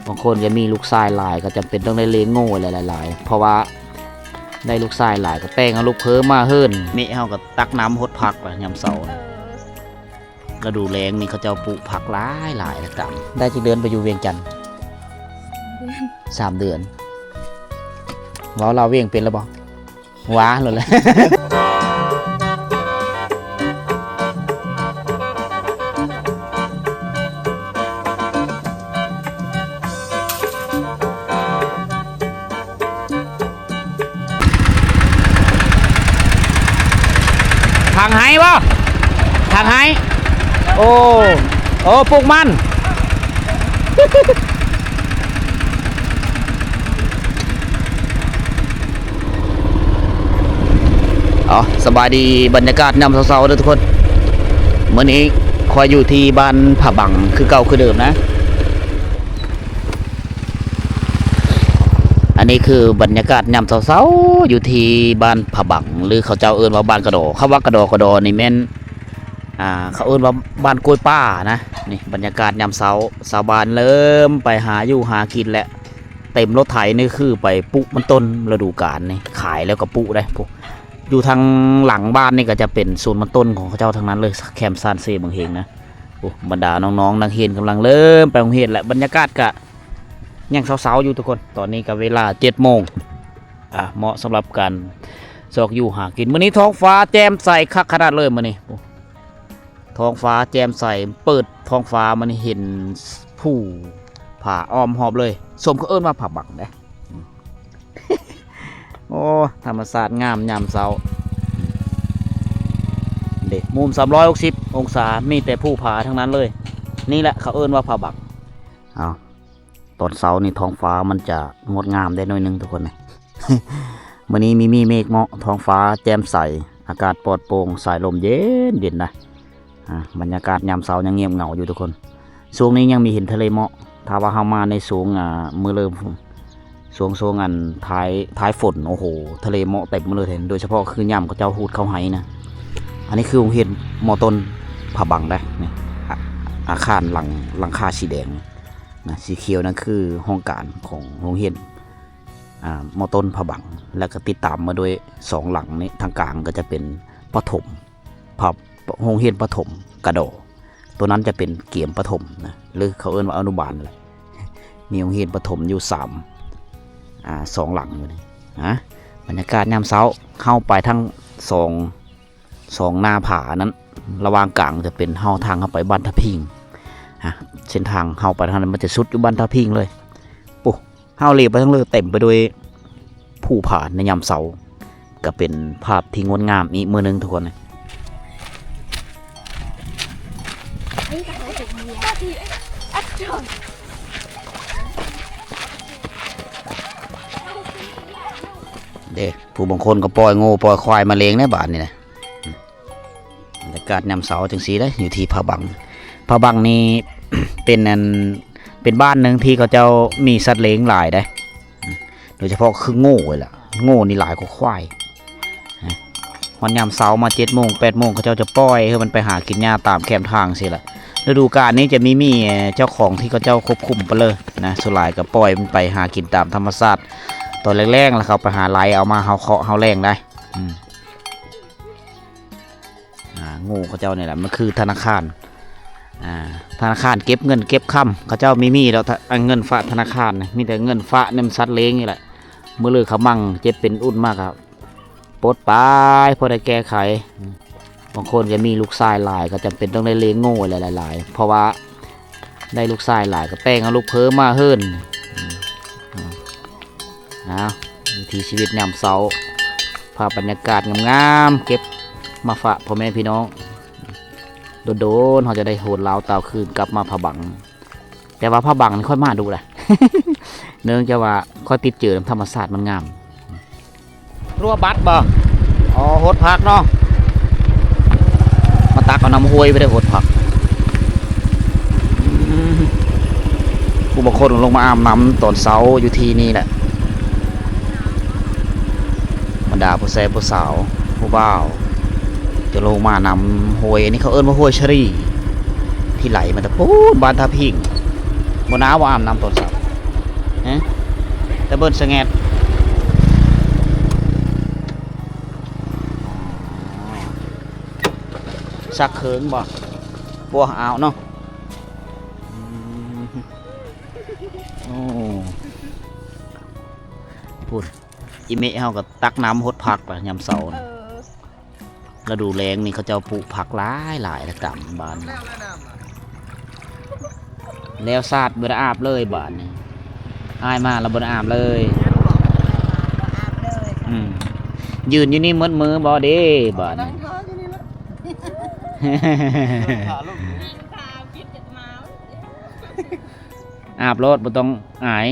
ບາງຄົນກໍມີລູກຊາຍຫຼາຍ ກໍຈຳເປັນຕ້ອງໄດ້ລ້ຽງງົວຫຼາຍໆ ເພາະວ່າໄດ້ລູກຊາຍຫຼາຍກໍແຕ່ງເອົາລູກເຂີມາເຮືອນ. ແມ່ເຮົາກໍຕັກນ້ຳຫົດຜັກລະຍາມເຊົ້າ ລະດູແລ້ງນີ້ເຂົາເຈົ້າປູກຜັກຫຼາຍໆ ລະກຳ. ໄດ້ຈັກເດືອນໄປຢູ່ວຽງຈັນ? ສາມເດືອນ. ເວົ້າລາວວຽງເປັນລະບໍ່? ຫວາໂລດແຫຼະ. ທາງໄຮ່ບໍ່? ທາງໄຮ່? ໂອ້ ໂອ້ ປູກມັນ. ເອົາ ສະບາຍດີ ບັນຍາກາດຍາມເຊົ້າໆເດີທຸກຄົນ. ມື້ນີ້ຂ້ອຍຢູ່ທີ່ບ້ານຜາບັງຄືເກົ່າຄືເດີມນະ. ອັນນີ້ຄືບັນຍາກາດຍາມເຊົ້າໆ ຢູ່ທີ່ບ້ານຜາບັງ ຫຼື ເຂົາເຈົ້າເອີ້ນວ່າບ້ານກະດໍ. ຄຳວ່າກະດໍ ກະດໍນີ້ແມ່ນ ອ່າ ເຂົາເອີ້ນວ່າບ້ານກ້ວຍປ່ານະ. ນີ້ບັນຍາກາດຍາມເຊົ້າ ຊາວບ້ານເລີ່ມໄປຫາຢູ່ຫາກິນແລ້ວ. ເຕັມລົດໄຖນີ້ຄືໄປປູກມັນຕົ້ນລະດູການນີ້ ຂາຍແລ້ວກໍປູກໄດ໋. ຢູ່ທາງຫຼັງບ້ານນີ້ກໍຈະເປັນສວນມັນຕົ້ນຂອງເຂົາເຈົ້າທັງນັ້ນເລີຍ ແຄມຊານເຊບັງເຮງນະ. ໂອ້ ບັນດານ້ອງໆນັກຮຽນກຳລັງເລີ່ມໄປໂຮງຮຽນແລ້ວ. ບັນຍາກາດກະຍັງເຊົ້າໆຢູ່ທຸກຄົນ. ຕອນນີ້ກໍເວລາເຈັດໂມງ ອ່າ ເໝາະສຳລັບການຊອກຢູ່ຫາກິນ. ມື້ນີ້ທ້ອງຟ້າແຈ່ມໃສຄັກຂະໜາດເລີຍມື້ນີ້. ໂອ້ ທ້ອງຟ້າແຈ່ມໃສ ເປີດທ້ອງຟ້າມານີ້ເຫັນພູຜາອ້ອມຮອບເລີຍ. ສົມເຂົາເອີ້ນວ່າຜາບັງເດ້. ໂອ້ ທຳມະຊາດງາມຍາມເຊົ້າເດ້. ມຸມສາມຮ້ອຍຫົກສິບອົງສາ ມີແຕ່ພູຜາທັງນັ້ນເລີຍ. ນີ້ແຫຼະເຂົາເອີ້ນວ່າຜາບັງ. ເອົາ ຕອນເຊົ້ານີ້ທ້ອງຟ້າມັນຈະງົດງາມໄດ້ໜ້ອຍໜຶ່ງທຸກຄົນ. ມື້ນີ້ມີ ມີເມກເມາະ ທ້ອງຟ້າແຈ່ມໃສ ອາກາດປອດໂປ່ງ ສາຍລົມເຢັນໆນະ. ອ່າ ບັນຍາກາດຍາມເຊົ້າຍັງງຽບເຫງົາຢູ່ທຸກຄົນ. ຊ່ວງນີ້ຍັງມີເຫັນທະເລເໝາະ. ຖ້າວ່າເຮົາມາໃນຊ່ວງ ອ່າ ມື້ເລີ່ມ ຊ່ວງ ຊ່ວງອັນທ້າຍ ທ້າຍຝົນ ໂອ້ໂຫ ທະເລເໝາະເຕັມໝົດເລີຍ. ໂດຍສະເພາະຄືຍາມເຂົາເຈົ້າຫູດເຂົ້າໄຮ່ນະ. ອັນນີ້ຄືໂຮງຮຽນ ມໍຕົ້ນ ຜາບັງເດ້. ນີ້ ອາ ອາຄານຫຼັງ ຫຼັງຄາສີແດງ ນະ ສີຂຽວນັ້ນຄືຫ້ອງການຂອງໂຮງຮຽນ ອ່າ ມໍຕົ້ນຜາບັງ ແລ້ວກໍຕິດຕາມມາດ້ວຍສອງຫຼັງນີ້. ທາງກາງກໍຈະເປັນປະຖົມ ພະ ໂຮງຮຽນປະຖົມກະດໍ. ໂຕນັ້ນຈະເປັນກຽມປະຖົມນະ ຫຼື ເຂົາເອີ້ນວ່າອະນຸບານແຫຼະ. ມີໂຮງຮຽນປະຖົມຢູ່ສາມ ອ່າ ສອງຫຼັງຢູ່ນີ້ນະ. ບັນຍາກາດຍາມເຊົ້າ ເຮົາໄປທັງສອງ ສອງໜ້າຜານັ້ນ ລະຫວ່າງກາງຈະເປັນເຮົາ ທາງເຮົາໄປບ້ານທ່າພິງ. ອ່າ ເສັ້ນທາງເຮົາໄປທາງນັ້ນ ມັນຈະສຸດຢູ່ບ້ານທ່າພິງເລີຍ. ໂອ້ ເຮົາຫຼຽວໄປທາງເລີ ເຕັມໄປດ້ວຍພູຜາໃນຍາມເຊົ້າ ກໍເປັນພາບທີ່ງົດງາມອີກມື້ໜຶ່ງທຸກຄົນ. ເດ້ ຜູ້ບາງຄົນກໍປ່ອຍງົວປ່ອຍຄວາຍມາເລງໃນບ້ານນີ້ນະ. ບັນຍາກາດຍາມເຊົ້າຈັ່ງຊີ້ເດ້ ຢູ່ທີ່ຜາບັງ. ຜາບັງນີ້ ເປັນອັນ ເປັນບ້ານໜຶ່ງທີ່ເຂົາເຈົ້າມີສັດລ້ຽງຫຼາຍເດ້ ໂດຍສະເພາະຄືງົວນີ້ແຫຼະ. ງົວນີ້ຫຼາຍກວ່າຄວາຍ. ຮອດຍາມເຊົ້າມາເຈັດໂມງ ແປດໂມງ ເຂົາເຈົ້າຈະປ່ອຍໃຫ້ມັນໄປຫາກິນຫຍ້າຕາມແຄມທາງຊີ້ແຫຼະ. ລະດູການນີ້ຈະມີ ມີເຈົ້າຂອງທີ່ເຂົາເຈົ້າຄວບຄຸມໄປເລີຍນະ. ສ່ວນຫຼາຍກໍປ່ອຍມັນໄປຫາກິນຕາມທຳມະຊາດ. ຕອນແລງໆ ແລ້ວເຂົາໄປຫາໄລ່ເອົາມາເຮົາເຄາະເຮົາແລ້ງໄດ້. ອືມ ອ່າ ງູເຂົາເຈົ້ານີ້ແຫຼະ ມັນຄືທະນາຄານ ອ່າ ທະນາຄານເກັບເງິນເກັບຄຳ. ເຂົາເຈົ້າມີ ມີດອກ ທະ ອັນເງິນຝາກທະນາຄານນະ ມີແຕ່ເງິນຝາກນຳສັດລ້ຽງນີ້ແຫຼະ. ມື້ລືເຂົາມັ່ງເຈັບເປັນອຸ່ນມາກະປົດໄປ ພໍໄດ້ແກ້ໄຂ. ບາງຄົນກໍມີລູກຊາຍຫຼາຍ ກໍຈຳເປັນຕ້ອງໄດ້ລ້ຽງງູຫຼາຍໆ ເພາະວ່າໄດ້ລູກຊາຍຫຼາຍ ກໍແຕ່ງເອົາລູກເຂີມາເຮືອນ. ເອົາ ວິຖີຊີວິດຍາມເຊົ້າ ພາບບັນຍາກາດງາມໆ ເກັບມາຝາກພໍ່ແມ່ພີ່ນ້ອງ. ດົນໆ ເຮົາຈະໄດ້ໂຫນລາວຕ່າວຄືນກັບມາຜາບັງ. ແຕ່ວ່າຜາບັງນີ້ຂ້ອຍມາດຸແຫຼະ ເນື່ອງຈາກວ່າຂ້ອຍຕິດເຈີນຳທຳມະຊາດມັນງາມ. ຮົ້ວບັດບໍ່? ອໍ ຫົດຜັກເນາະ ມາຕັກເອົານ້ຳຫ້ວຍໄປໄດ້ຫົດຜັກ. ອືມ ຜູ້ບາງຄົນກໍລົງມາອາບນ້ຳຕອນເຊົ້າຢູ່ທີ່ນີ້ແຫຼະ. ບັນດາຜູ້ແຊຜູ້ສາວຜູ້ບ່າວຈະລົງມານ້ຳຫ້ວຍ ອັນນີ້ເຂົາເອີ້ນວ່າຫ້ວຍຊະຣີ ທີ່ໄຫຼມາແຕ່ພຸ້ນບ້ານທ່າພິງ. ບໍ່ໜາວບໍ່ອາບນ້ຳຕອນເຊົ້າ? ຕະເບີດສະແງດ ຊັກເຄິ່ງບໍ່? ປົວເອົາເນາະ. ອືມ ໂອ້ ພຸ້ນ ອີເມະເຮົາກໍຕັກນ້ຳຫົດຜັກລະຍາມເຊົ້າ. ເອີ ລະດູແລ້ງນີ້ເຂົາເຈົ້າປູກຜັກຫຼາຍໆ ລະຕາມບ້ານ ແລ້ວສາດບໍ່ໄດ້ອາບເລີຍບາດນີ້. ອ້າຍມາລະບໍ່ໄດ້ອາບເລີຍ. ອືມ ຢືນຢູ່ນີ້ໝົດມື້ບໍ່ເດ້ບາດນີ້. ອາບໂລດ ບໍ່ຕ້ອງອາຍ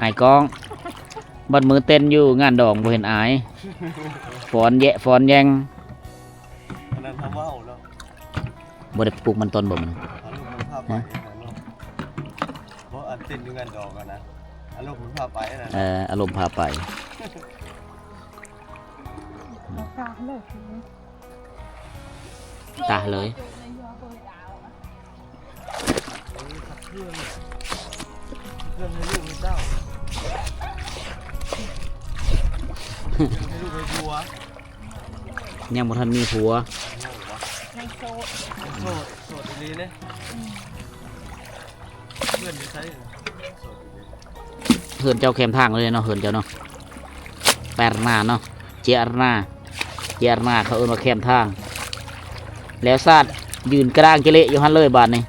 ອາຍກ້ອງ ບັດມື້ເຕັ້ນຢູ່ງານດອງບໍ່ເຫັນອາຍ ຟ້ອນແຍະຟ້ອນແຢງ. ອັນນັ້ນເຮົາເວົ້າເນາະ ບໍ່ໄດ້ປູກມັນຕົ້ນບໍ່ມື້ນີ້? ອາລົມມັນພາໄປເນາະ ເພາະອັນເຕັ້ນຢູ່ງານດອງຫັ້ນນະ ອາລົມມັນພາໄປຫັ້ນນະ. ເອີ ອາລົມພາໄປ ຕາເລີຍ. ເຄື່ອງໃຫ້ລູກໃຫ້ເຕົ້າ ເຄື່ອງໃຫ້ລູກໃຫ້ຜົວ. ຍັງບໍ່ທັນມີຜົວ ຍັງບໍ່? ຍັງໂສດ ໂສດ ໂສດອີ່ຫຼີເດ້. ເພື່ອນຢູ່ໃສ? ເຮືອນເຈົ້າແຄມທາງເລີຍເນາະ ເຮືອນເຈົ້າເນາະ. ແປລະນາເນາະ ເຈຍລະນາ ເຈຍລະນາ ເຂົາເອີ້ນວ່າແຄມທາງ. ແລ້ວສາດຢືນກະດ້າງຈະເລະຢູ່ຫັ້ນເລີຍບາດນີ້.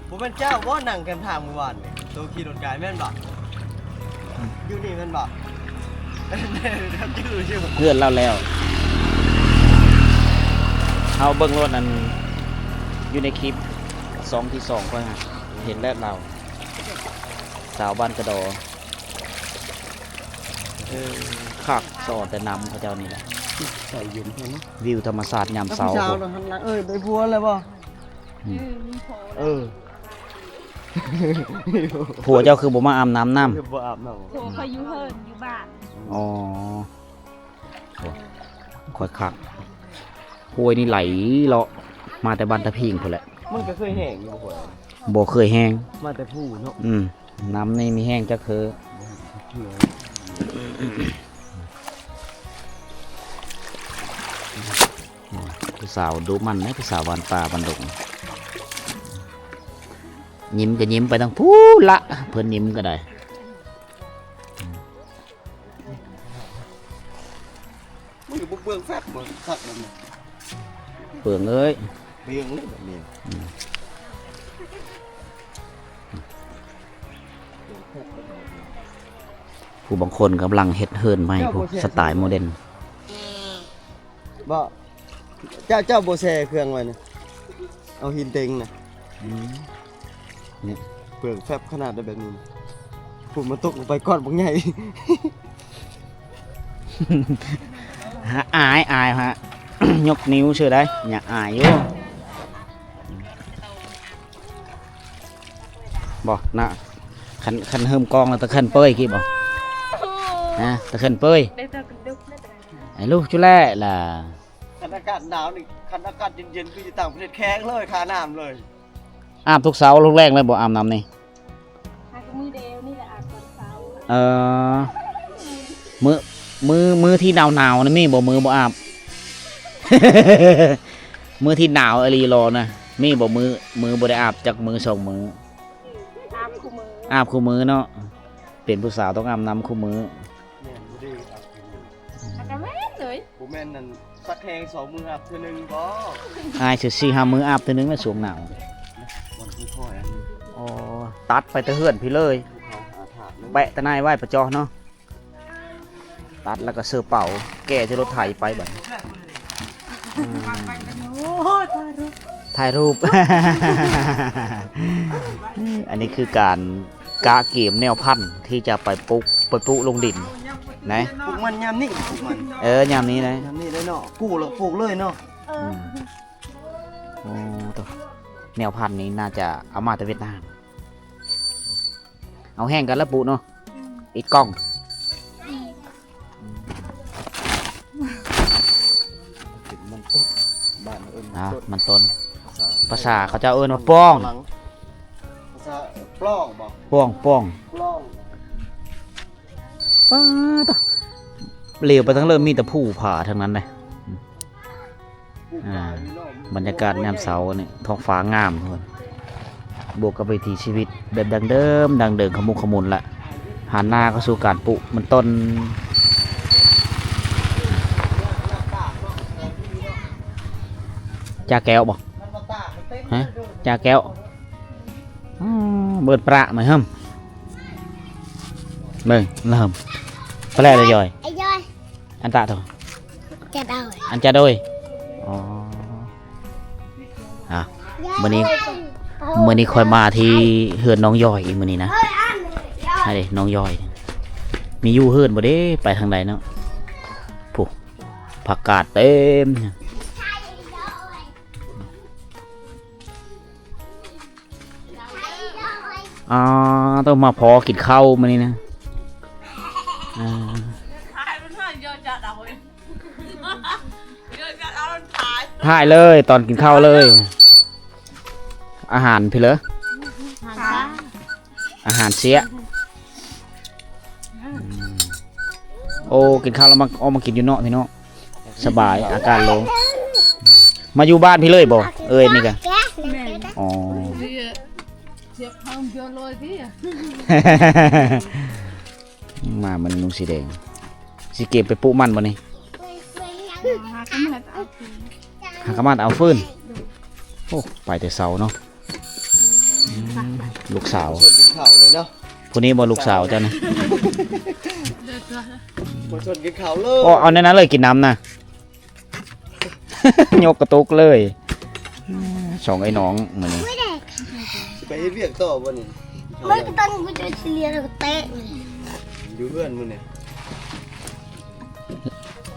ບໍ່ແມ່ນເຈົ້າບໍ່ນັ່ງແຄມທາງມື້ວານນີ້? ໂຕຂີ່ລົດກາຍແມ່ນບໍ່? ຢູ່ນີ້ແມ່ນບໍ່? ຈື່ຢູ່ ເຮືອນລາວແລ້ວ ເຮົາເບິ່ງໂລດ ອັນຢູ່ໃນຄລິບຊ່ອງທີສອງຂ້ອຍຫັ້ນ ເຫັນແລ້ວລາວ ສາວບ້ານກະດໍ. ເອີ ຄັກ ຊໍແຕ່ນ້ຳເຂົາເຈົ້ານີ້ແຫຼະ ໃສເຢັນແທ້ເນາະ. ວິວທຳມະຊາດຍາມເຊົ້າ ຜູ້ສາວນະ ຫັນຫຼັງ ເອີ ໄດ້ຜົວແລ້ວບໍ່? ອືມ ເອີ ມີຜົວແລ້ວ. ເອີ ຜົວເຈົ້າຄືບໍ່ມາອາບນ້ຳນຳ? ບໍ່ອາບນ້ຳ ຜົວຂ້ອຍຢູ່ເຮືອນຢູ່ບ້ານ. ອໍ ໂອ້ ຄ່ອຍຄັກ ຫ້ວຍນີ້ໄຫຼເລາະມາແຕ່ບ້ານຕາພິງພຸ້ນແຫຼະ. ມັນກໍເຄີຍແຫ້ງຢູ່ບໍ່? ບໍ່ເຄີຍແຫ້ງ ມາແຕ່ພູເນາະ. ອືມ ນ້ຳນີ້ມີແຫ້ງຈັກເທື່ອ. ຜູ້ສາວດຸໝັ່ນເດ້ ຜູ້ສາວບ້ານປ່າບ້ານດົງ. ຍິ້ມກໍຍິ້ມໄປທາງພຸ້ນລະ ເພິ່ນຍິ້ມກໍໄດ້. ມັນກໍບໍ່ເປືອງແຟບບໍ່ຄັກນຳ. ເປືອງເອີຍ ເປືອງເລີຍແບບນີ້. ອືມ ຜູ້ບາງຄົນກຳລັງເຮັດເຮືອນໃໝ່ພຸ້ນ ສະໄຕໂມເດີນ. ບໍ່ ເຈົ້າ ເຈົ້າບໍ່ແຊ່ເຄື່ອງໄວ້ນະ ເອົາຫີນເຕັງນະ. ອືມ ນີ້ ເປືອງແຟບຂະໜາດໃດແບບນີ້ນະ. ພຸ້ນ ມັນຕົກລົງໄປກ້ອນບັກໃຫຍ່. ອາຍ ອາຍຮະ ຍົກນິ້ວຊື່ໄດ໋ ຍັງອາຍຢູ່. ບໍ່ນະ ຄັນ ຄັນເຮີມກ້ອງແລ້ວຕະເຄັນເປີຍກີ້ບໍ່? ຮະ ຕະເຄັນເປີຍ ໄອ້ລູກຈຸແລລະ. ຄັນອາກາດໜາວນີ້ ຄັນອາກາດເຢັນໆ ຄືຢູ່ຕ່າງປະເທດ ແຂງເລີຍ ຄານ້ຳເລີຍ. ອາບທຸກເຊົ້າທຸກແລງເລີຍບໍ່ ອາບນ້ຳນີ້? ອາບມື້ດຽວນີ້ແຫຼະ ອາບຕອນເຊົ້າ. ເອີ ມື້ ມື້ ມື້ທີ່ໜາວໆ ນະ ມີບໍ່ ມື້ບໍ່ອາບ? ມື້ທີ່ໜາວອີ່ຫຼີຫຼໍນະ ມີບໍ່ ມື້ ມື້ບໍ່ໄດ້ອາບຈັກມື້ສອງມື້? ອາບຄູ່ມື້ ອາບຄູ່ມື້ເນາະ. ເປັນຜູ້ສາວຕ້ອງອາບນ້ຳຄູ່ມື້. ແມ່ນບໍ່ດີ ອາບຄູ່ມື້ ອາບກັນແມ່ນເລີຍ. ບໍ່ແມ່ນນັ້ນ ສັກແຮງສອງມື້ອາບເທື່ອໜຶ່ງບໍ່? ອາຍຊິສີ່ຫ້າມື້ອາບເທື່ອໜຶ່ງແຫຼະ ຊ່ວງໜາວ. ອໍ ຕັດໄປແຕ່ເຮືອນພີ້ເລີຍ ແປະແຕ່ນາຍໄວ້ປະຈອເນາະ. ຕັດແລ້ວກໍເຊີເປົາ ແກ່ໃສ່ລົດໄຖໄປບັດນີ້. ອືມ ຖ່າຍຮູບ ອັນນີ້ຄືການກະກຽມແນວພັນທີ່ຈະໄປປຸກ ໄປປຸລົງດິນນະ. ປຸກມັນຍາມນີ້ ປຸກມັນ ເອີ ຍາມນີ້ນະ ຍາມນີ້ເລີຍເນາະ ກູ້ແລ້ວປຸກເລີຍເນາະ. ເອີ ອືມ ໂອ້ ໂຕ ແນວພັນນີ້ໜ້າຈະເອົາມາແຕ່ຫວຽດນາມ. ເອົາແຮງກັນລະປຸເນາະ ອືມ ອີກກ່ອງ. ອືມ ເປັນມັນຕົ້ນ ບ້ານເຮົາເອີ້ນມັນຕົ້ນ ອ່າ ມັນຕົ້ນ ພາສາ ພາສາເຂົາເຈົ້າເອີ້ນວ່າປ້ອງ ພາສາປ ປ່ອງ ປ່ອງ ປາດໂທ້ ຫຼຽວໄປທາງເລີ້ ມີແຕ່ພູຜາທັງນັ້ນເດ້. ອ່າ ບັນຍາກາດຍາມເຊົ້ານີ້ ທ້ອງຟ້າງາມທຸກຄົນ ບວກກັບວິຖີຊີວິດແບບດັ້ງເດີມ ດັ້ງເດີມ ຂະມຸກຂະມຸນລະ ຫັນໜ້າເຂົ້າສູ່ການປູກມັນຕົ້ນ. ຈ່າແກ້ວບໍ່? ຮະ? ຈ່າແກ້ວ? ອືມ ເບີດປະມາເຮີ້ມ ເບິ່ງລະເຮີ້ມ ປະແລລະຢອຍ ອາຍອຍ ອັນຕະໂຕ ຈະໂດຍ ອັນຈະໂດຍ ອໍ ອ່ະ ມື້ນີ້ ມື້ນີ້ຂ້ອຍມາທີ່ເຮືອນນ້ອງຢອຍອີກມື້ນີ້ນະ ເອີຍ ອັນ ໃຫ້ເດ້ນ້ອງຢອຍ ມີຢູ່ເຮືອນບໍ່ເດ້ ໄປທາງໃດເນາະ ພຸ້ນ ຜັກກາດເຕັມ. ອ່າ ຕ້ອງມາພໍ້ກິນເຂົ້າມື້ນີ້ນະ ອ່າ ຖ່າຍເລີຍຕອນກິນເຂົ້າເລີຍ ອາຫານພີ້ເລີ ອາຫານເຊຍ ອືມ ໂອ້ ກິນເຂົ້າແລ້ວມາ ອອກມາກິນຢູ່ເນາະພີ່ນ້ອງ ສະບາຍ ອາກາດໂລ່ງ ມາຢູ່ບ້ານພີ້ເລີຍບໍ່ ເອີຍ ນີ້ກະ ແມ່ນ ອໍ ມາມື້ນີ້ນຸ່ງສີແດງ ຊິເກັບໄປປູກມັນບໍ່ນີ້ ຫາກະມາດເອົາຟືນ ໂອ້ ໄປແຕ່ເຊົ້າເນາະ. ອືມ ລູກສາວ ມາຊວນກິນເຂົ້າເລີຍເນາະ ຜູ້ນີ້ບໍ່ລູກສາວເຈົ້ານະ ມາຊວນກິນເຂົ້າເລີຍ ໂອ້ ເອົາແນວນັ້ນເລີຍ ກິນນ້ຳນະ ຍົກກະຕຸກເລີຍ ສອງໄອ້ນ້ອງມື້ນີ້ ຊິໄປເຮັດວຽກຕໍ່ບໍ່ນີ້ ມັນກໍຕ້ອງໄປເຈອຊິເລຍແລ້ວກໍແຕະ ຢູ່ເຮືອນມື້ນີ້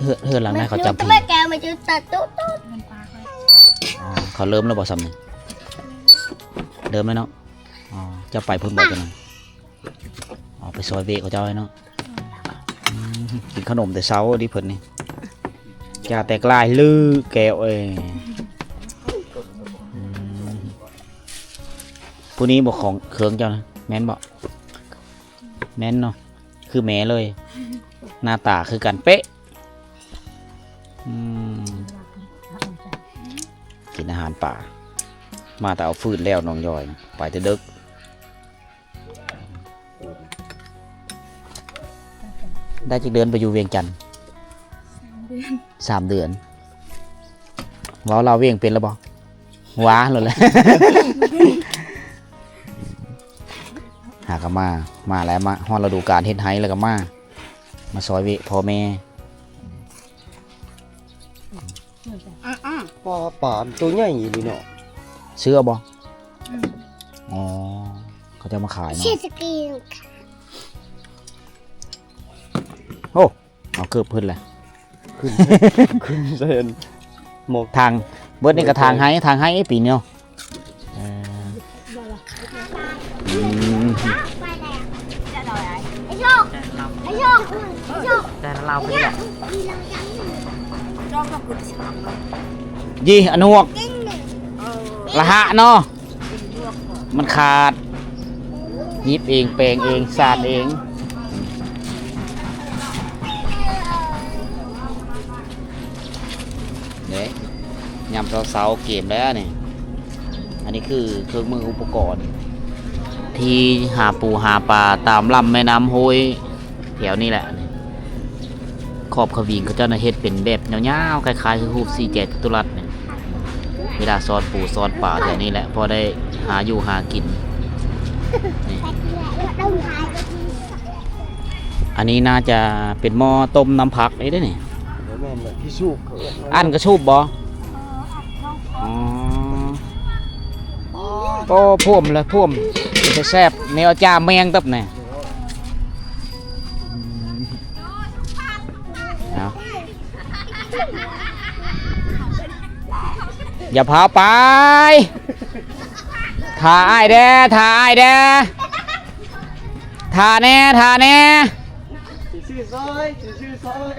ເຮືອນ ເຮືອນຫຼັງນັ້ນເຂົາຈຳຜີ ແມ່ແກ້ວມາເຈີຕາຕຸຕຸ ອໍ ເຂົາເລີ່ມແລ້ວບໍ່ຊ່ຳນີ້ ເລີ່ມແລ້ວເນາະ ອໍ ເຈົ້າໄປພຸ້ນບໍ່ ເຈົ້ານະ ອໍ ໄປຊອຍເວະເຂົາເຈົ້າເນາະ ອືມ ກິນຂະໜົມແຕ່ເຊົ້າເດ້ເພິ່ນນີ້ ຢ່າແຕກລາຍລືແກ້ວເອີຍ ອືມ ຜູ້ນີ້ບໍ່ຂອງເຄື່ອງເຈົ້ານະ ແມ່ນບໍ່? ແມ່ນເນາະ ຄືແມ່ເລີຍ ໜ້າຕາຄືກັນເປະ ອືມ ກິນອາຫານປ່າ ມາແຕ່ເອົາຟືນແລ້ວ ນ້ອງຢອຍ ໄປແຕ່ເດິກ ໄດ້ຈັກເດືອນໄປຢູ່ວຽງຈັນ? ສາມເດືອນ ສາມເດືອນ ເວົ້າລາວວຽງເປັນແລ້ວບໍ່? ຫວາໂລດແຫຼະ ຫາກະມາ ມາແລ້ວ ມາຮອດລະດູການເຮັດໄຮ່ແລ້ວກະມາ ມາຊອຍເວະພໍ່ແມ່ ປາ ປາໂຕໃຫຍ່ອີ່ຫຼີເນາະ ເຊື່ອບໍ່? ອືມ ອໍ ເຂົາເຈົ້າມາຂາຍເນາະ ໂອ້ ເອົາເກີບຂຶ້ນແຫຼະ ຂຶ້ນ ຂຶ້ນເຊັນ ໝອກ ທາງ ເບິດນີ້ກະທາງໄຮ່ ທາງໄຮ່ປີນີ້ເນາະ ເອີ ອືມ ແຕ່ລາວໄປແລ້ວ ຢີ່ ອະນວກ ລະຫະເນາະ ມັນຂາດ ຫຍິບເອງ ແປງເອງ ສາດເອງ ເດ້ ຍາມເຊົ້າໆ ເກມແລ້ວນີ້ ອັນນີ້ຄືເຄື່ອງມືອຸປະກອນ ທີ່ຫາປູຫາປາຕາມລຳແມ່ນ້ຳຫ້ວຍ ແຖວນີ້ແຫຼະ ຂອບຂະວິງເຂົາເຈົ້ານະ ເຮັດເປັນແບບຍາວໆ ຄ້າຍໆ ຄືຮູບສີ່ແຈຕຸລັດນີ້ ເວລາຊ້ອນປູຊ້ອນປາແຖວນີ້ແຫຼະ ພໍໄດ້ຫາຢູ່ຫາກິນ ນີ້ ອັນນີ້ໜ້າຈະເປັນໝໍ້ຕົ້ມນ້ຳຜັກເດ້ນີ້ ບໍ່ແມ່ນແຫຼະ ຂີ້ສູບເຂົາເອີ້ນ ອັນກະສູບບໍ່? ອໍ ໂອ້ ພວມລະພວມ ເປັນຕາແຊບ ແນວຈາແມງຕັບແນ່ ເອົາ ຢ່າພາວໄປ ຖ້າອ້າຍແດ່ ຖ້າອ້າຍແດ່ ຖ້າແນ່ ຖ້າແນ່ ຊິຊື້ຊອຍ ຊິຊື້ຊອຍ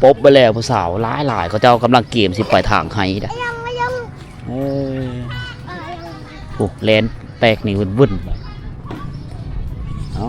ບໍ່? ປົບໄປແລ້ວ ຜູ້ສາວຫຼາຍໆ ເຂົາເຈົ້າກຳລັງກຽມຊິໄປຖາງໄຮ່ເດ້ ເອີ ໂອ້ ແລ່ນແຕກນີ້ວຶ້ນໆ ໄປ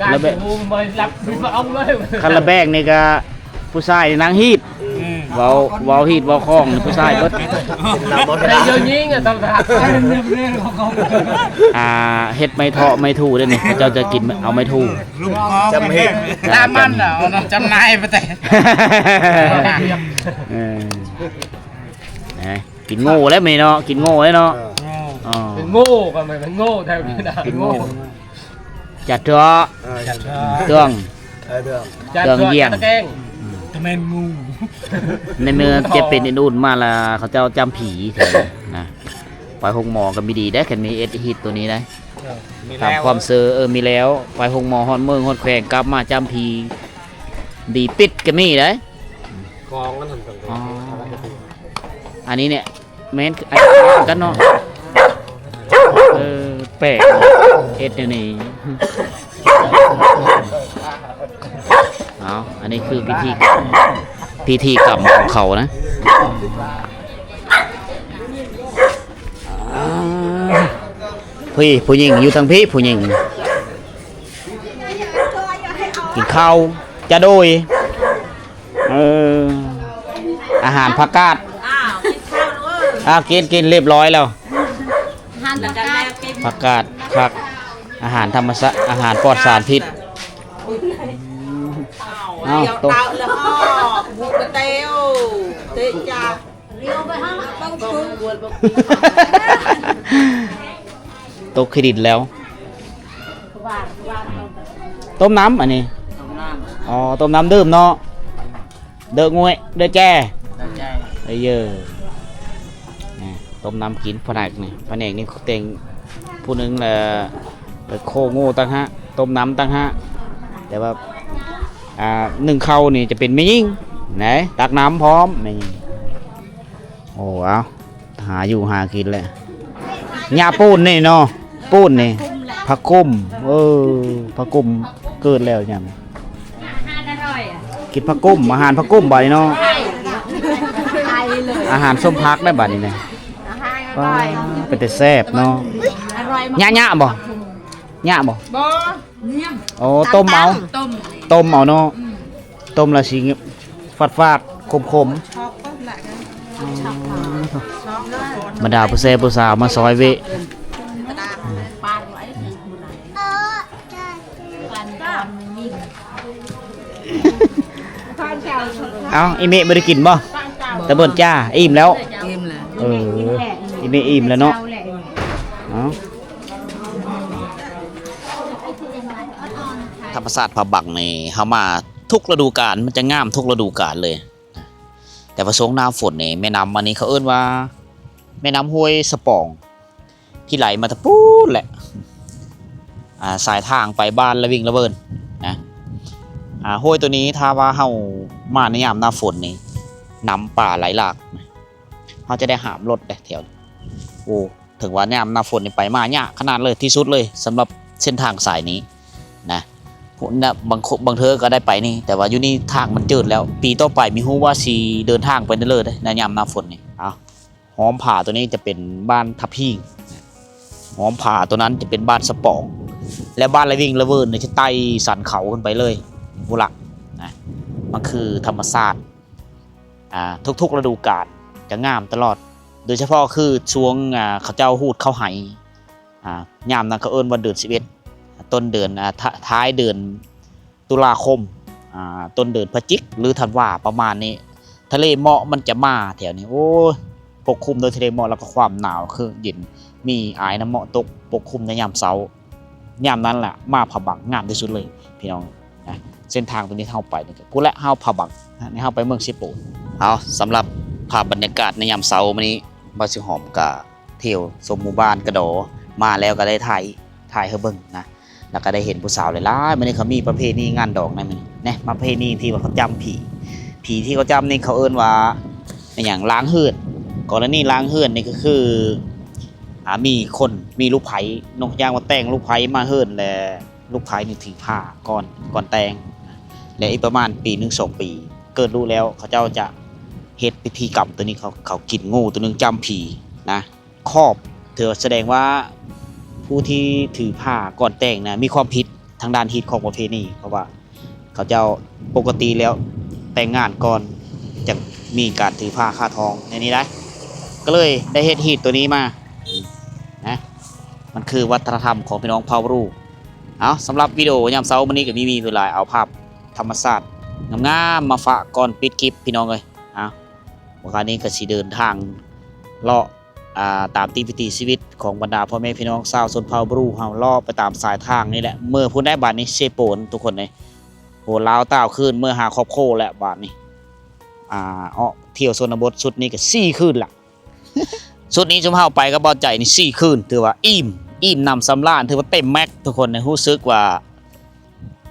ການ ລະແບ ບໍ່ຮັບຜິດຊອບເລີຍ ຄັນລະແບກນີ້ກະຜູ້ຊາຍນີ້ນາງຮີດ ອືມ ເວົ້າ ເວົ້າຮີດເວົ້າຄອງນີ້ຜູ້ຊາຍເບິດ ເປັນລາວບໍ່ ແຕ່ເຈົ້າຍິງອະ ຕ້ອງຖາມ ອ່າ ເຮັດໄມ້ເທາະໄມ້ຖູ້ເດ້ນີ້ ເຂົາເຈົ້າຈະກິນເອົາໄມ້ຖູ້ ຈຳເຮັດ ຕາມມັນ ອ່າ ຈຳ ເອົານຳຈຳໜ່າຍໄປແຕ່ ເອີ ນະ ກິນໂງ່ແລ້ວມື້ນີ້ເນາະ ກິນໂງ່ແລ້ວເນາະ ເອີ ອໍ ເປັນໂງ່ກໍແມ່ນໂງ່ແທ້ ເອີ ກິນໂງ່ ຈັດເຖາະ ເອີ ຈັດເຖາະ ເຄື່ອງ ເອີ ເຄື່ອງ ຈັດເຖາະ ເຄື່ອງຢ້ຽງ ຈັດຕະແກງ ຕະແມ່ນງູ ໃນເມື່ອເຈັບເປັນອື່ນໆມາລະ ເຂົາເຈົ້າຈຳຜີແຖວນີ້ນະ ໄປໂຮງໝໍກໍມີດີເດ້ ຄັນມີເອັດຮີດໂຕນີ້ໄດ໋ ເອີ ມີແລ້ວ ຕາມຄວາມເຊື່ອ ເອີ ມີແລ້ວ ໄປໂຮງໝໍຮອດເມືອງຮອດແຂວງ ກັບມາຈຳຜີດີປິດກໍມີໄດ໋ ຂອງມັນຫັ້ນ ອໍ ອັນນີ້ເນຍ ແມ່ນ ອັນກັນເນາະ ເອີ ແປກເນາະ ເຮັດແນວນີ້ ເອົາ ອັນນີ້ຄືພິທີ ພິທີກຳຂອງເຂົານະ ພີ້ ຜູ້ຍິງຢູ່ທາງພີ້ ຜູ້ຍິງ ກິນເຂົ້າ ຈະໂດຍ ເອີ ອາຫານຜັກກາດ ອ້າວ ກິນເຂົ້າເດີ ອ້າວ ກິນ ກິນລຽບຮ້ອຍແລ້ວ ອາຫານຜັກກາດ ຜັກກາດ ຜັກ ອາຫານທຳມະຊາດ ອາຫານປອດສານພິດ ອ້າວ ເອົາ ຕກ ເອົາແລ້ວ ບຸກກະເຕວ ເຕະຈາ ຕົກຂີ້ດິນແລ້ວ ຕົ້ມນ້ຳ ອັນນີ້ ຕົ້ມນ້ຳ ອໍ ຕົ້ມນ້ຳດື່ມເນາະ ເດີງວຍ ເດີແຈ້ ເດີແຈ້ ເອີ ເຢີ ນະ ຕົ້ມນ້ຳກິນ ພະແນກນີ້ ພະແນກນີ້ແຕ່ງຜູ້ໜຶ່ງລະ ລະໂຄງູຕ່າງຫາກ ຕົ້ມນ້ຳຕ່າງຫາກ ແຕ່ວ່າ ອ່າ ໜຶ້ງເຂົ້ານີ້ຈະເປັນແມ່ຍິງນະ ຕັກນ້ຳພ້ອມ ແມ່ຍິງ ໂອ້ ເອົາ ຫາຢູ່ຫາກິນແຫຼະ ຫຍ້າປູນນີ້ເນາະ ປູນນີ້ ຜັກກຸ້ມ ເອີ ຜັກກຸ້ມເກີດແລ້ວຫຍັງ ກິນຜັກກຸ້ມ ອາຫານຜັກກຸ້ມບາດນີ້ເນາະ ອາຫານສົມຜັກໄດ້ບາດນີ້ນະ ອາຫານອະຮ່ອຍ ເປັນຕາແຊບເນາະ ຫຍ້າ ຫຍ້າບໍ່ ຫຍ້າບໍ່ ບໍ່ ໂອ້ ຕົ້ມເອົາ ຕົ້ມ ຕົ້ມເອົາເນາະ ອືມ ຕົ້ມລະຊິຝາດໆ ຂົມໆ ບັນດາຜູ້ແຊຜູ້ສາວມາຊອຍເວະ ເອົາ ອີເມະບໍ່ໄດ້ກິນບໍ່? ຕາເບິ່ນຈ້າ ອີ່ມແລ້ວ ອີ່ມແລ້ວ ເອີ ອີເມະອີ່ມແລ້ວເນາະ ເອົາ ທຳມະຊາດຜາບັກນີ້ ເຮົາມາທຸກລະດູການ ມັນຈະງາມທຸກລະດູການເລີຍ ແຕ່ວ່າຊ່ວງໜ້າຝົນນີ້ ແມ່ນ້ຳອັນນີ້ເຂົາເອີ້ນວ່າ ແມ່ນ້ຳຫ້ວຍສະປອງ ທີ່ໄຫຼມາແຕ່ປູ້ນແຫຼະ ອ່າ ສາຍທາງໄປບ້ານລະວິງລະເວີນນະ ອ່າ ຫ້ວຍໂຕນີ້ ຖ້າວ່າເຮົາມາໃນຍາມໜ້າຝົນນີ້ ນ້ຳປ່າໄຫຼຫຼາກ ເຮົາຈະໄດ້ຫ້າມລົດເດ້ແຖວນີ້ ໂອ້ ເຖິງວ່າຍາມໜ້າຝົນນີ້ໄປມາຍາກຂະໜາດເລີຍ ທີ່ສຸດເລີຍ ສຳລັບເສັ້ນທາງສາຍນີ້ນະ ບາງຄົນ ບາງເທື່ອກໍໄດ້ໄປນີ້ ແຕ່ວ່າຢູ່ນີ້ທາງມັນຈືດແລ້ວ ປີຕໍ່ໄປມີຮູ້ວ່າຊິເດີນທາງໄປເລີຍເດ້ ໃນຍາມໜ້າຝົນນີ້ ເອົາ ຫ້ອມຜາໂຕນີ້ຈະເປັນບ້ານທັບຫີງ ຫ້ອມຜາໂຕນັ້ນຈະເປັນບ້ານສະປອງ ແລະ ບ້ານລະວິງລະເວີນນີ້ຈະໄຕ່ສັນເຂົາຂຶ້ນໄປເລີຍ ພຸ້ນລະນະ ມັນຄືທຳມະຊາດ ອ່າ ທຸກໆລະດູການຈະງາມຕະຫຼອດ ໂດຍສະເພາະຄືຊ່ວງ ອ່າ ເຂົາເຈົ້າຮູດເຂົ້າໄຮ່ ອ່າ ຍາມນັ້ນເຂົາເອີ້ນວ່າເດືອນສິບເອັດ ຕົ້ນເດືອນ ອ່າ ທ້າ- ທ້າຍເດືອນຕຸລາຄົມ ອ່າ ຕົ້ນເດືອນພະຈິກ ຫຼື ທັນວາ ປະມານນີ້ ທະເລໝອກມັນຈະມາແຖວນີ້ ໂອ້ຍ ປົກຄຸມໂດຍທະເລໝອກ ແລ້ວກໍຄວາມໜາວຄືເຢັນ ມີອາຍນ້ຳເໝາະຕົກປົກຄຸມໃນຍາມເຊົ້າ ຍາມນັ້ນລະ ມາຜາບັກງາມທີ່ສຸດເລີຍພີ່ນ້ອງນະ ເສັ້ນທາງໂຕນີ້ເຮົາໄປນີ້ ພຸ້ນແຫຼະ ເຮົາຜາບັກ ນີ້ເຮົາໄປເມືອງເຊໂປນ ເອົາ ສຳລັບພາບບັນຍາກາດໃນຍາມເຊົ້າມື້ນີ້ ບ່າວຊິຫອມກະທ່ຽວຊົມໝູ່ບ້ານກະດໍ ມາແລ້ວກະໄດ້ຖ່າຍ ຖ່າຍໃຫ້ເບິ່ງນະ ແລ້ວກະໄດ້ເຫັນຜູ້ສາວຫຼາຍໆ ມື້ນີ້ເຂົາມີປະເພນີງານດອງໃນມື້ນີ້ ແນ່ ປະເພນີທີ່ວ່າເຂົາຈ້ຳຜີ ຜີທີ່ເຂົາຈ້ຳນີ້ເຂົາເອີ້ນວ່າ ແມ່ນຫຍັງ ລ້າງເຮືອນ ກໍລະນີລ້າງເຮືອນນີ້ກໍຄື ອ່າ ມີຄົນ ມີລູກໃພ້ ຍົກຕົວຢ່າງວ່າແຕ່ງລູກໃພ້ມາເຮືອນ ແລະ ລູກໃພ້ນີ້ຖືພາກ່ອນ ກ່ອນແຕ່ງ ແລະ ອີກປະມານປີໜຶ່ງສອງປີ ເກີດລູກແລ້ວ ເຂົາເຈົ້າຈະເຮັດພິທີກຳໂຕນີ້ ເຂົາ ເຂົາກິນງູໂຕໜຶ່ງຈ້ຳຜີນະ ຄອບ ຖືສະແດງວ່າຜູ້ທີ່ຖືພາກ່ອນແຕ່ງນະ ມີຄວາມຜິດ ທາງດ້ານຮີດຄອງປະເພນີ ເພາະວ່າເຂົາເຈົ້າປົກກະຕິແລ້ວແຕ່ງງານກ່ອນ ຈັ່ງມີການຖືພາຄາທອງໃນນີ້ໄດ໋ ກໍເລີຍໄດ້ເຮັດຮີດໂຕນີ້ມານະ ມັນຄືວັດທະນະທຳຂອງພີ່ນ້ອງເຜົ່າບຣູ. ເອົາ ສຳລັບວິດີໂອຍາມເຊົ້າມື້ນີ້ກໍມີ ມີຫຼາຍ ເອົາພາບທຳມະຊາດງາມໆມາຝາກກ່ອນປິດຄລິບພີ່ນ້ອງເອີຍ. ເອົາ ມື້ນີ້ກໍຊິເດີນທາງເລາະ ອ່າ ຕາມຕິດວິຖີຊີວິດຂອງບັນດາພໍ່ແມ່ພີ່ນ້ອງຊາວຊົນເຜົ່າບຣູເຮົາ ເລາະໄປຕາມສາຍທາງນີ້ແຫຼະ ເມືອພຸ້ນໄດ໋ບາດນີ້ ເຊໂປນ ທຸກຄົນເອີຍ. ໂຫ ລາວຕ່າວຄືນ ເມືອຫາຄອບຄົວແຫຼະບາດນີ້. ອ່າ ເອາະທ່ຽວຊົນນະບົດຊຸດນີ້ກໍສີ່ຄືນລະ ຊຸດນີ້ຊຸມເຮົາໄປກັບບ່າວໃຈນີ້ສີ່ຄືນ ຖືວ່າອີ່ມ ອີ່ມໜຳສຳລານ ຖືວ່າເຕັມແມັກ ທຸກຄົນເອີຍ. ຮູ້ສຶກວ່າ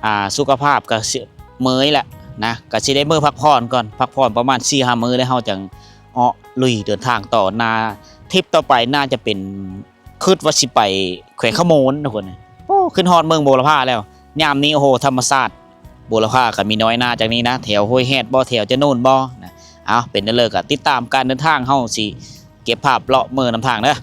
ອ່າ ສຸຂະພາບກໍຊິເມີຍແຫຼະນະ ກໍຊິໄດ້ເມືອພັກຜ່ອນກ່ອນ ພັກຜ່ອນປະມານສີ່ຫ້າມື້ ແລ້ວເຮົາຈັ່ງເອາະລຸຍເດີນທາງຕໍ່. ໜ້າ ທຣິບຕໍ່ໄປໜ້າຈະເປັນ ຄິດວ່າຊິໄປແຂວງຄຳມ່ວນ ທຸກຄົນ. ໂອ້ ຂຶ້ນຮອດເມືອງບົວລະພາແລ້ວ ຍາມນີ້ ໂອ້ໂຫ ທຳມະຊາດບົວລະພາກໍມີນ້ອຍໜ້າຈາກນີ້ນະ ແຖວຫ້ວຍແຮດບໍ ແຖວຈະໂນນບໍນະ. ເອົາ ເປັນແນວໃດກໍຕິດຕາມການເດີນທາງ ເຮົາຊິເກັບພາບເລາະເມືອນຳທາງເດີ.